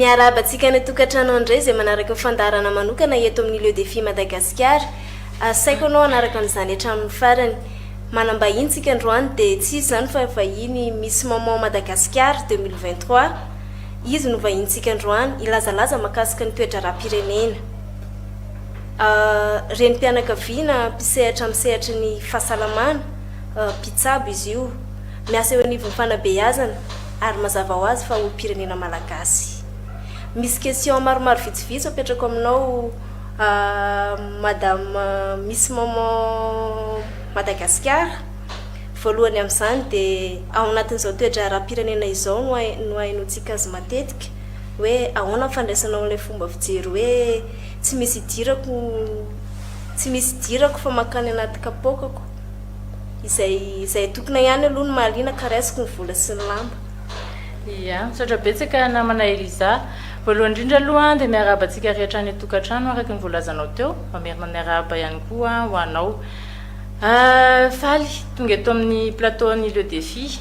Miarahaba antsika any an-tokantrano indray izay manaraka ny fandaharana manokana eto amin'ny Le Défi Madagasikara. Asaiko anao hanaraka an'izany hatramin'ny farany. Manam-bahiny tsika androany dia tsy iza izany fa vahiny Miss Maman Madagascar 2023. Izy no vahinintsika androany hilazalaza mahakasika ny toe-draharaham-pirenena. Renim-pianakaviana mpisehatra amin'ny sehatry ny fahasalamana, mpitsabo izy io. Miasa eo anivon'ny fanabeazana ary mazava ho azy fa olom-pirenena malagasy. Misy question maromaro vitsivitsy apetrako aminao Madame Miss Maman Madagasikara. Voalohany amin'izany dia ao anatin'izao toe-draharaham-pirenena izao no no ahenoantsika azy matetika hoe ahoana ny fandraisanao an'ilay fomba fijery hoe tsy misy idirako tsy misy idirako fa mankany anaty kapoakako. Izay izay tokona ihany aloha no mahaliana ka raisiko ny vola sy ny lamba. Ia, misaotra betsaka namana Eliza. Voalohany indrindra aloha dia miarahaba antsika rehetra any an-tokantrano araka ny voalazanao teo. Mamerina miarahaba ihany koa ho anao. Faly tonga eto amin'ny plateau ny Le Défi.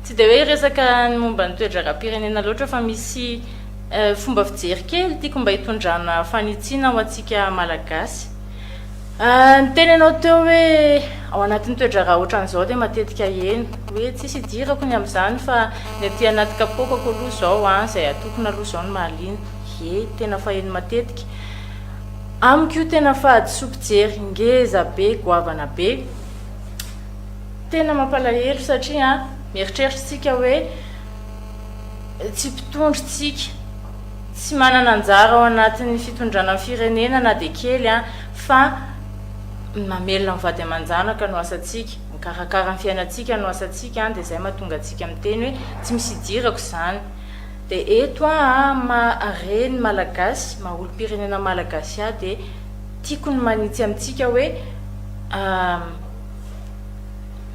Tsy dia hoe hiresaka ny momba ny toe-draharaham-pirenena loatra fa misy fomba fijery kely tiako mba hitondrana fanitsiana ho antsika Malagasy. Niteny ianao teo hoe ao anatin'ny toe-draharaha ohatran'izao dia matetika heno hoe tsisy idirako ny amin'izany fa ny aty anaty kapoakako aloha izao an, izay atokona aloha izao no mahaliana. Ie, tena faheno matetika. Amiko io tena fahadisoam-pijery ngeza be, goavana be. Tena mampalahelo satria mieritreritra isika hoe tsy mpitondra isika, tsy manana anjara ao anatin'ny fitondrana ny firenena na dia kely fa mamelona ny vady aman-janaka no asantsika, mikarakara ny fiainantsika no asantsika dia izay mahatonga antsika miteny hoe tsy misy idirako izany. Dia eto aho maha reny malagasy, maha olom-pirenena malagasy ahy dia tiako ny manitsy amintsika hoe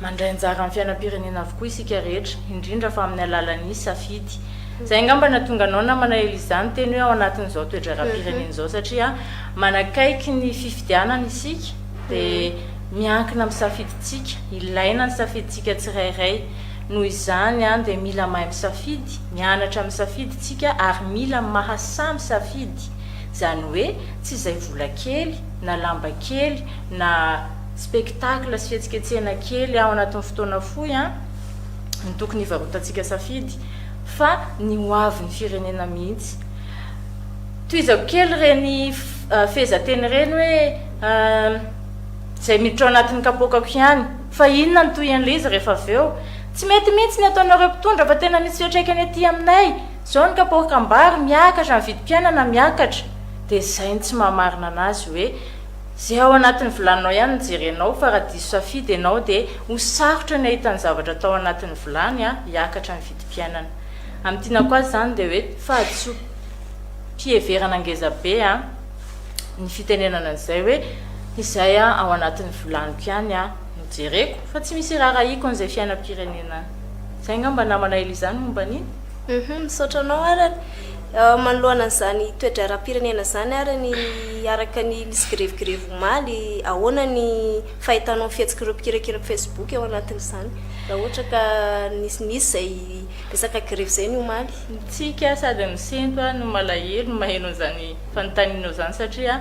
mandray anjara amin'ny fiainam-pirenena avokoa isika rehetra, indrindra fa amin'ny alalan'ny safidy. Izay angamba nahatonga anao namana Eliza niteny hoe ao anatin'izao toe-draharaham-pirenena izao satria manakaiky ny fifidianana isika dia miankina amin'ny safidintsika, ilaina ny safidintsika tsirairay. Noho izany dia mila mahay misafidy, mianatra misafidy tsika ary mila mahasahy misafidy. Izany hoe tsy izay vola kely na lamba kely na spectacle sy fihetsiketsehana kely ao anatin'ny fotoana fohy no tokony hivarotantsika safidy fa ny ho avin'ny firenena mihitsy. Tohizako kely ireny fehezanteny ireny hoe izay miditra ao anatin'ny kapoakako ihany. Fa inona no tohin'ilay izy rehefa avy eo? Tsy mety mihitsy ny ataonareo mpitondra fa tena misy fiantraikany aty aminay. Izao ny kapoakam-bary miakatra, ny vidim-piainana miakatra. Dia izay no tsy maha-marina an'azy hoe izay ao anatin'ny vilaninao ihany no jerenao fa raha diso safidy ianao dia ho sarotra ny hahita ny zavatra tao anatin'ny vilany hiakatra ny vidim-piainana. Amin'ny tianako azy izany dia hoe fahadisoam-piheverana ngeza be ny fitenenana an'izay hoe izay ao anatin'ny vilaniko ihany no jereko fa tsy misy iraharahiako an'izay fiainam-pirenena. Izay angamba namana Eliza ny momba an'iny. Hum misaotra anao arany. Manoloana an'izany toe-draharaham-pirenena izany ary ny araka ny nisy grevigrevy omaly, ahoana ny fahitanao ny fihetsik'ireo mpikirakira Facebook ao anatin'izany raha ohatra ka nisy nisy izay resaka grevy izay ny omaly? Mitsiky aho sady misento aho no malahelo maheno an'izany fanontanianao izany satria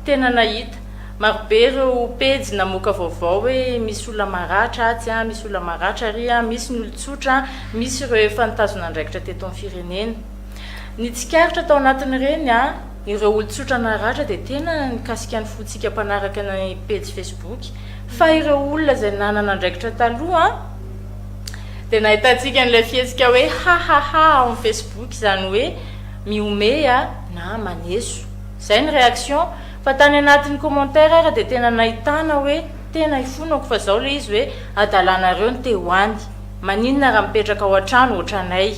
tena nahita. Marobe ireo pejy namoaka vaovao hoe misy olona maratra atsy, misy olona maratra ary, misy ny olon-tsotra, misy ireo efa nitazona andraikitra teto amin'ny firenena. Ny tsikaritra tao anatin'ireny, ireo olon-tsotra naratra dia tena nikasika ny fontsika mpanaraka ny pejy Facebook, fa ireo olona izay nanana andraikitra taloha dia nahitantsika an'ilay fihetsika hoe ha ha ha ao amin'ny Facebook, izany hoe mihomehy na maneso. Izay ny réaction. Fa tany anatin'ny commentaire ara dia tena nahitana hoe tena ifonako fa zao le izy hoe adalanareo ny te ho any. Maninona raha mipetraka ao an-trano ohatranay.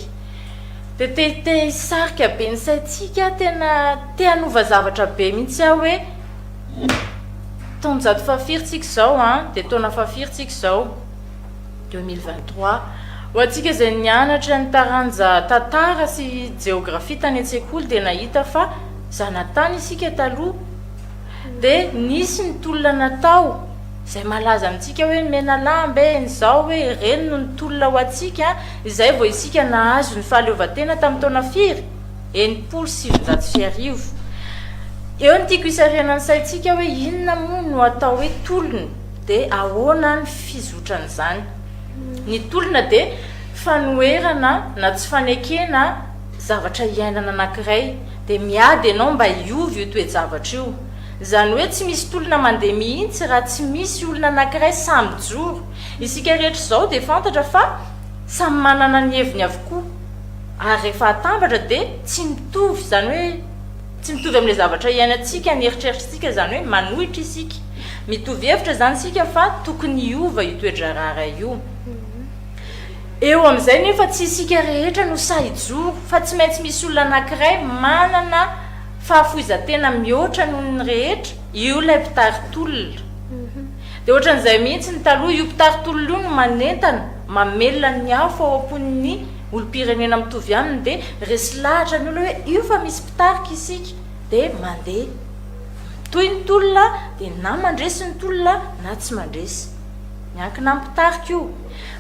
Dia te te hisarika be ny saintsika aho tena te hanova zavatra be mihitsy aho hoe taonjato fahafiry tsika izao an, dia taona fahafiry tsika izao. 2023. Ho antsika izay nianatra ny taranja tantara sy jeografia tany an-tsekoly dia nahita fa zanatany isika taloha. Dia nisy ny tolona natao, izay malaza amintsika hoe ny Menalamba e, ny izao e, ireny no nitolona ho antsika, izay vao isika nahazo ny fahaleovantena tamin'ny taona firy? 1960. Eo no tiako hisarihana ny saintsika hoe inona moa no atao hoe tolona dia ahoana ny fizotran'izany. Ny tolona dia fanoherana na tsy fanekena zavatra iainana anankiray dia miady ianao mba hiova io toe-javatra io. Izany hoe tsy misy tolona mandeha mihitsy raha tsy misy olona anankiray sahy mijoro. Isika rehetra izao dia fantatra fa samy manana ny heviny avokoa ary rehefa atambatra dia tsy mitovy, izany hoe tsy mitovy amin'ilay zavatra iainantsika ny eritreritritsika, izany hoe manohitra isika. Mitovy hevitra izany isika fa tokony hiova io toe-draharaha iray io. Eo amin'izay nefa tsy isika rehetra no sahy hijoro fa tsy maintsy misy olona anankiray manana fahafoizan-tena mihoatra noho ny rehetra, io ilay mpitari-tolona. Dia ohatran'izay mihitsy ny taloha, io mpitari-tolona io no manentana, mamelona ny afo ao am-pon'ny olom-pirenena mitovy aminy dia resy lahatra ny olona hoe io fa misy mpitarika isika dia mandeha. Mitohy ny tolona dia na mandresy ny tolona na tsy mandresy. Miankina amin'ny mpitarika io.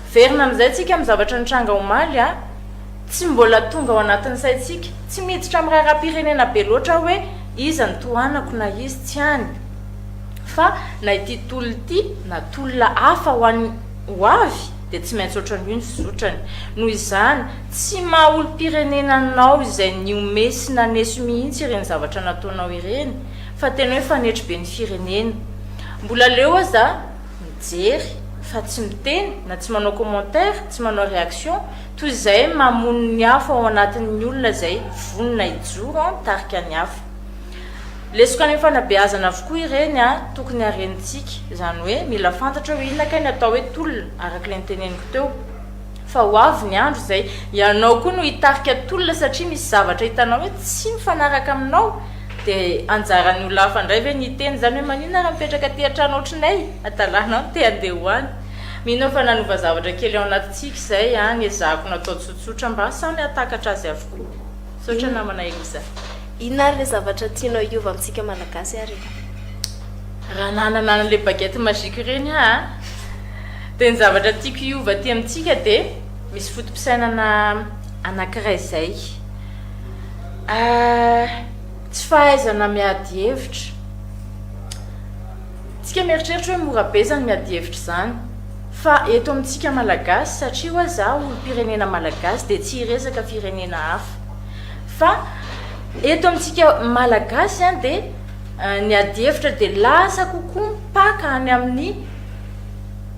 Miverina amin'izay tsika amin'ny zavatra nitranga omaly a! Tsy mbola tonga ao anatin'ny saintsika, tsy miditra amin'ny raharaham-pirenena be loatra aho hoe iza no tohanako na izy tsy any. Fa na ity tolona ity na tolona hafa ho an'ny ho avy dia tsy maintsy ohatran'io ny fizotrany. Noho izany, tsy maha olom-pirenena anao izay nihomehy sy naneso mihitsy ireny zavatra nataonao ireny fa tena hoe fanetry be ny firenena. Mbola aleo aza mijery fa tsy miteny na tsy manao commentaire, tsy manao réaction, toy izay mamono ny afo ao anatin'ny olona izay vonona hijoro mitarika ny hafa. Lesoka any amin'ny fanabeazana avokoa ireny tokony harenintsika, izany hoe mila fantatra hoe inona kay ny atao hoe tolona araka ilay noteneniko teo fa ho avy ny andro izay ianao koa no hitarika tolona satria misy zavatra hitanao hoe tsy mifanaraka aminao dia anjaran'ny olona hafa indray ve ny hiteny izany hoe maninona raha mipetraka aty an-trano ohatrinay adalanao no te handeha ho any. Mino aho fa nanova zavatra kely ao anatintsika izay an, nezahako natao tsotsotra mba samy hahatakatra azy avokoa. Misaotra namana Elisa. Inona ary ilay zavatra tianao hiova amintsika Malagasy ary e? Raha nanana an'ilay baguette magique ireny aho an, dia ny zavatra tiako hiova aty amintsika dia misy foto-pisainana anankiray izay. Tsy fahaizana miady hevitra. Tsika mieritreritra hoe mora be zany miady hevitra izany. Fa eto amintsika Malagasy, satria hoa za olom-pirenena Malagasy dia tsy hiresaka firenena hafa. Fa eto amintsika Malagasy an dia ny ady hevitra dia lasa kokoa mipaka any amin'ny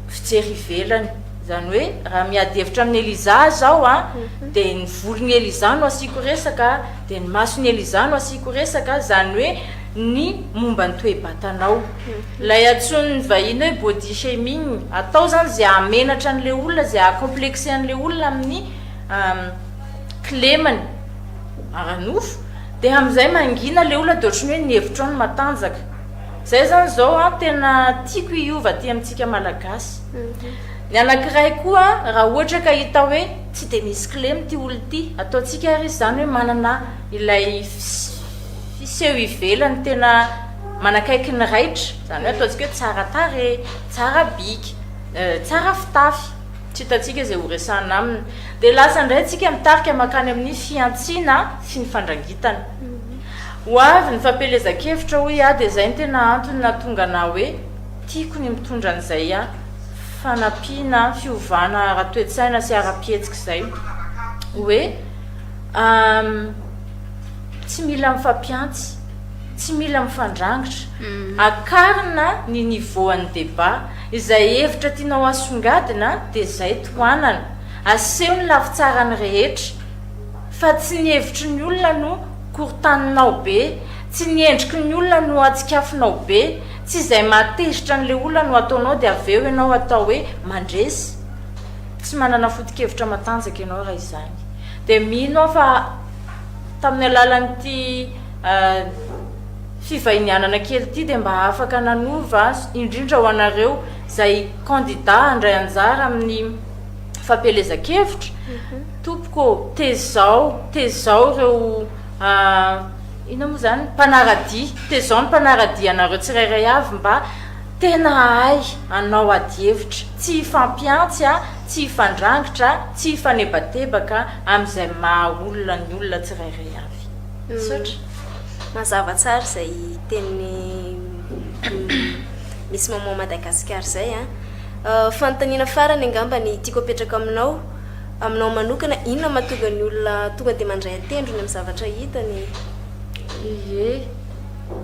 fijery ivelany. Izany hoe raha miady hevitra amin'i Eliza aho izao an, dia ny volon'i Eliza no asiako resaka, dia ny mason'i Eliza no asiako resaka, izany hoe ny momba ny toe-batanao. Ilay antsoin'ny vahiny hoe body shaming, atao izany izay hahamenatra an'ilay olona, izay haha-complexer an'ilay olona amin'ny kilemany ara-nofo, dia amin'izay mangina ilay olona dia ohatran'ny hoe ny hevitrao no matanjaka. Izay izany izao an, tena tiako hiova aty amintsika Malagasy. Ny anankiray koa, raha ohatra ka hita hoe tsy dia misy kilema ity olona ity, ataontsika ary izy izany hoe manana ilay fiseho ivelany tena manakaiky ny raitra, izany hoe ataontsika hoe tsara tarehy, tsara bika, tsara fitafy, tsy hitantsika izay horesahana aminy. Dia lasa indray tsika mitarika mankany amin'ny fihantsiana sy ny fandrangitana. Ho avy ny fampielezan-kevitra hoy aho dia izay no tena antony nahatonga anah hoe tiako ny mitondra an'izay fanampiana fiovana ara-toe-tsaina sy ara-pihetsika izay hoe tsy mila mifampiantsy, tsy mila mifandrangitra, akarina ny niveau an'ny débat, izay hevitra tianao asongadina dia izay tohanana, aseho ny lafitsarany rehetra fa tsy ny hevitry ny olona no korontaninao be, tsy ny endriky ny olona no atsikafonao be, tsy izay mahatezitra an'ilay olona no ataonao dia avy eo ianao atao hoe mandresy, tsy manana foto-kevitra matanjaka ianao raha izany. Dia mino aho fa tamin'ny alalan'ity fivahinianana kely ity dia mba afaka nanova, indrindra ho anareo izay kandida handray anjara amin'ny fampielezan-kevitra, tompoko ô, tezao, tezao ireo inona moa izany, mpanara-dia, tezao ny mpanara-dia anareo tsirairay avy mba tena hahay hanao adihevitra, tsy hifampiantsy, tsy hifandrangitra, tsy hifanebatebaka amin'izay maha olona ny olona tsirairay avy. Misaotra. Mazava tsara izay tenin'i Miss Maman Madagascar izay an. Fanontaniana farany angamba ny tiako apetraka aminao, aminao manokana, inona no mahatonga ny olona tonga dia mandray an-tendrony amin'ny zavatra hitany? Ie.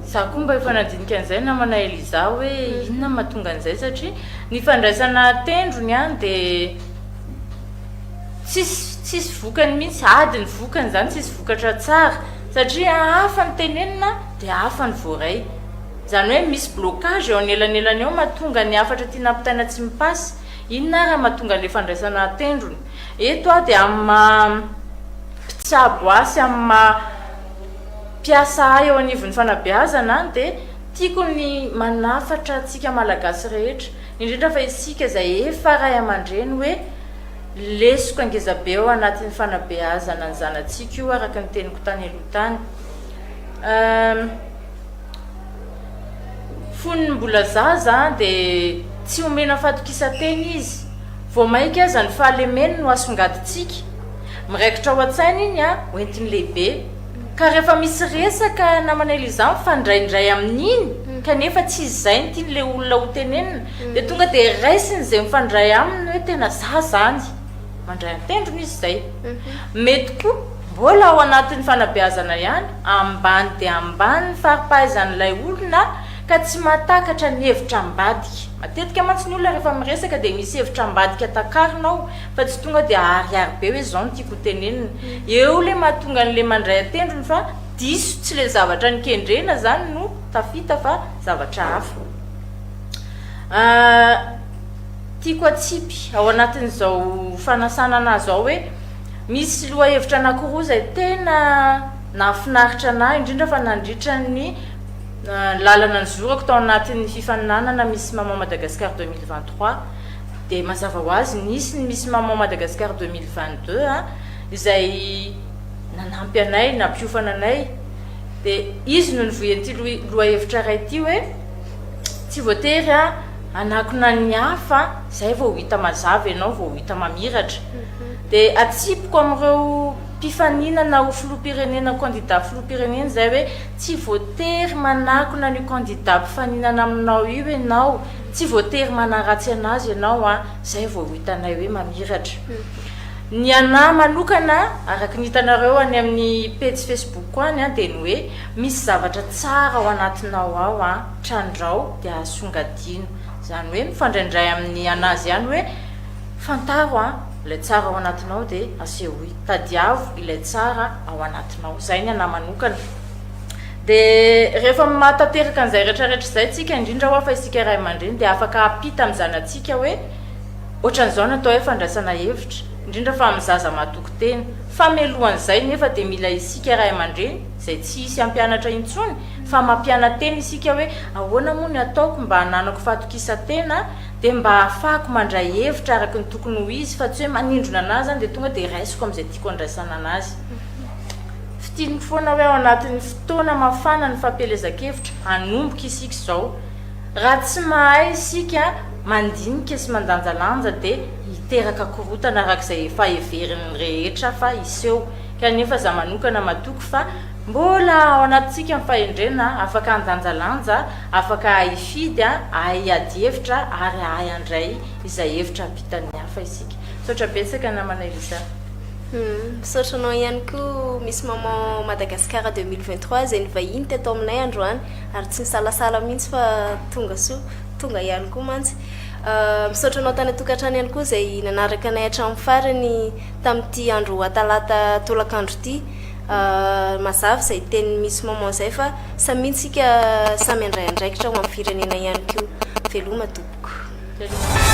Za koa mba efa nandinika an'izay namana Eliza hoe inona no mahatonga an'izay satria ny fandraisana an-tendrony an dia tsisy tsisy vokany mihitsy, ady ny vokany izany, tsisy vokatra tsara satria hafa ny tenenina dia hafa ny voaray. Izany hoe misy blocage eo anelanelany eo mahatonga ny hafatra tiana ampitaina tsy mi-passe. Inona ary mahatonga an'ilay fandraisana an-tendrony? Eto aho dia amin'ny maha mpitsabo ahy sy amin'ny maha mpiasa ahy eo anivon'ny fanabeazana dia tiako ny manafatra antsika Malagasy rehetra, indrindra fa isika izay efa ray aman-dreny hoe lesoka ngezabe ao anatin'ny fanabeazana ny zanatsika io araka ny teniko tany aloha tany. Fony mbola zaza dia tsy omena fatokisan-tena izy, vao mainka aza ny fahalemeny no asongadintsika. Miraikitra ao an-tsaina iny hoentiny lehibe. Ka rehefa misy resaka namana Eliza mifandraindray amin'iny kanefa tsy izay no tian'ilay olona ho tenenina dia tonga dia raisiny izay mifandray aminy hoe tena za zany. Mandray an-tendrony izy izay. Mety koa mbola ao anatin'ny fanabeazana ihany, ambany dia ambany ny fari-pahaizan'ilay olona ka tsy mahatakatra ny hevitra ambadika. Matetika mantsy ny olona rehefa miresaka dia misy hevitra ambadika takarina ao fa tsy tonga dia aharihary be hoe izao no tiako ho tenenina. Eo ilay mahatonga an'ilay mandray an-tendrony fa diso, tsy ilay zavatra nikendrena izany no tafita fa zavatra hafa. Tiako atsipy ao anatin'izao fanasana anah izao hoe misy lohahevitra anankiroa izay tena nahafinaritra anah indrindra fa nandritra ny lalana nizorako tao anatin'ny fifaninanana Miss Maman Madagascar 2023 dia mazava ho azy nisy ny Miss Maman Madagascar 2022 izay nanampy anay nampiofana anay dia izy no nivoy an'ity lohahevitra iray ity hoe tsy voatery hanakona ny hafa izay vao ho hita mazava ianao vao ho hita mamiratra dia atsipiko amin'ireo mpifaninana ho filoham-pirenena kandida filoham-pirenena izay hoe tsy voatery manakona an'io kandida mpifaninana aminao io ianao tsy voatery manaratsy anazy ianao an izay vao ho hitanay hoe mamiratra ny anah manokana araka ny hitanareo any amin'ny pejy Facebook any an dia ny hoe misy zavatra tsara ao anatinao ao an trandrao dia asongadino izany hoe mifandraindray amin'ny anazy ihany hoe fantaro an ilay tsara ao anatinao dia asehoy tadiavo ilay tsara ao anatinao izay ny anah manokana dia rehefa mahatanteraka an'izay rehetrarehetra izay tsika indrindra hoa fa isika ray aman-dreny dia afaka hampita amin'ny zanatsika hoe ohatran'izao no atao hoe fandraisana hevitra indrindra fa amin'ny zaza mahatoky tena fa mialohan'izay nefa dia mila isika ray aman-dreny izay tsy hisy hampianatra intsony fa mampiana-tena isika hoe ahoana moa ny ataoko mba hananako fahatokisan-tena dia mba hahafahako mandray hevitra araka ny tokony ho izy fa tsy hoe manindrona anazy zany dia tonga dia raisiko amin'izay tiako andraisana anazy. Fintiniko foana hoe ao anatin'ny fotoana mafana ny fampielezan-kevitra, hanomboka isika izao. Raha tsy mahay isika mandinika sy mandanjalanja dia hiteraka korontana araka izay efa heverin'ny rehetra fa hiseho. Kanefa za manokana matoky fa mbola ao anatintsika ny fahendrena afaka handanjalanja, afaka hahay hifidy, hahay hiady hevitra ary hahay handray izay hevitra ampitan'ny hafa isika. Misaotra betsaka namana Elisa. Misaotra anao ihany koa Miss Maman Madagascar 2023 izay nivahiny teto aminay androany ary tsy nisalasala mihitsy fa tonga soa, tonga ihany koa mantsy. Misaotra anao tany an-tokantrano ihany koa izay nanaraka anay hatramin'ny farany tamin'ity andro atalata tolakandro ity. Mazava izay tenin'i Miss Maman izay fa samia tsika samy handray andraikitra ho amin'ny firenena ihany koa. Veloma tompoko. Veloma.